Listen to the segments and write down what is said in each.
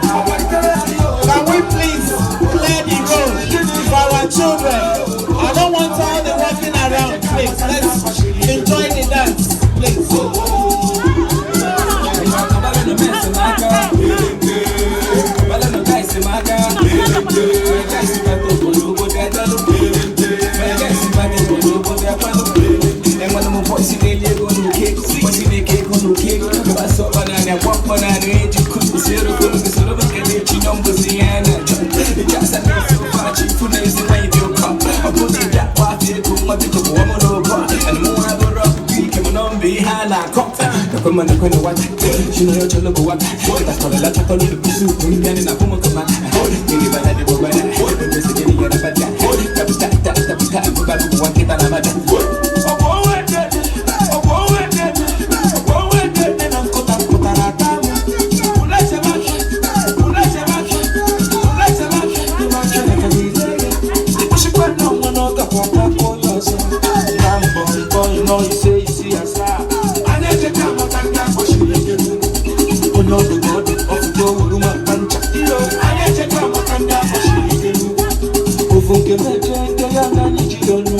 Can we please clear the road for our children? I don't want all the walking around, please. Let's enjoy the dance, please. Ofu nke meje nke ya na anyị ji ọnụ.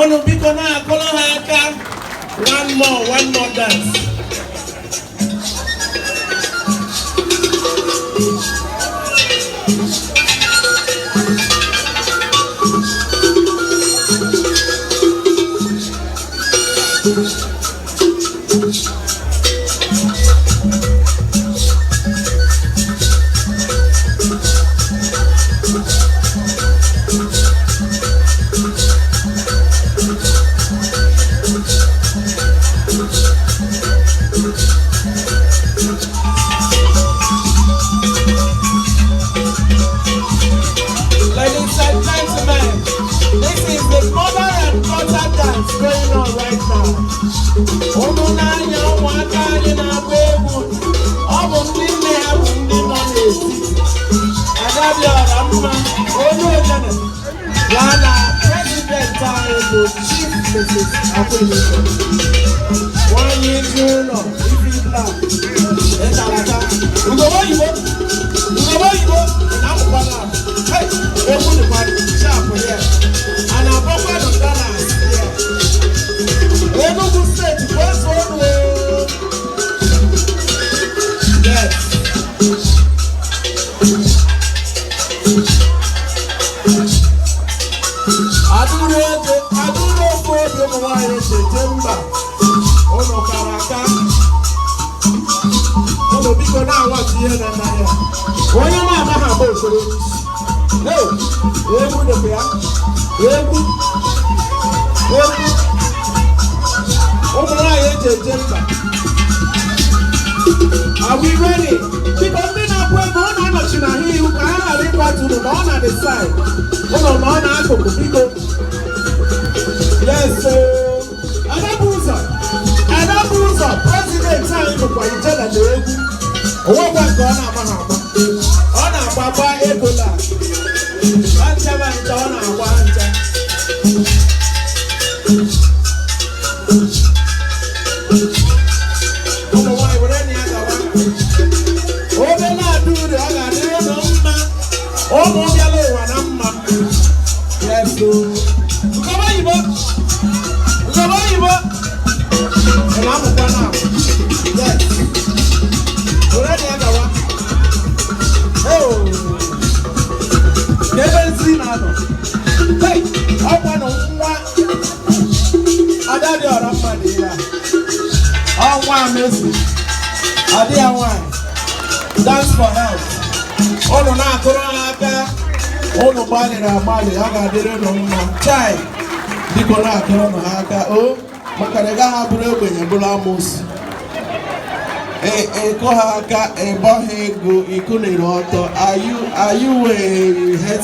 Unu biko na-akụrụ ha aka. One more, one more dance. Ladies and gentlemen, this is the mother and daughter dance going on right now. Ụmụ n'anya, ụmụaka anyị na-agba egwu. Ọ bụ ndị nne ha bụ ndị nọ n'etiti. Ada dị ọra mma, onye ogene ya na president anyị bụ Chief Mrs. Akwelike. Nwanyị isi ụlọ, ifi black, ịtarata. Ugogbe oyibo, ugogbe oyibo, na-amụkwa na. Hey, egwu dịkwa sharp here. A na-akpọkwa the dollars here. Enugu Steeti kwezuonu o. Yes. Adụrụ ego, adụrụ ofe obi, ụmụ nwaanyị si eje mba. Ụnụ kara aka. Ụnụ biko na-awatụ ihe na-eme ya. Onye na-amaghị agba osoro. Hey, egwu dịkwa ya. Egwu. Egwu. Ụmụ nwaanyị eji eje mba. Are we ready? Biko, ndị na-akwụ ego, ọ na-anọchi na ha ihu ka ha ghara ịkwatu unu, ma ọ na the side. Ụnụ nọ n'akụkụ, biko. Yes, so Adabu ụzọ, Adabu ụzọ, president anyị bụkwa ijele na egwu. Onwekwa nke ọ na-agba ha agba. Ọ na-agba gba ego la. Ncha ma ncha, ọ na-agba ncha. Ụmụ nwaanyị, were na ya gawa. Obele ada ure, ọ ga-adịrị ụnụ mma. Ụmụ bịala ụwa na mma. Yes, o. Ugogbe oyibo. Ugogbe oyibo. Ị na-amụkwa na Yes. Were na ya gawa. Oh. Ebe nsi na-anọ. Hey, ọkwa nụ nwa ada dị ọra mma dị ya. Ọnwa Messi. Adị ya nwanyị. Dance for health. Ụnụ na-akụrụ ha aka. Ụnụ gbalịrị agbalị, ọ ga-adịrị ụnụ mma. Chai, biko na-akụrụ ụnụ ha aka o, maka na ị gaghị abụrụ ogbenye bụrụ amoosu. Ịkụ ha aka, ịbọ ha ego, ịkụnere ọtọ. Are you a health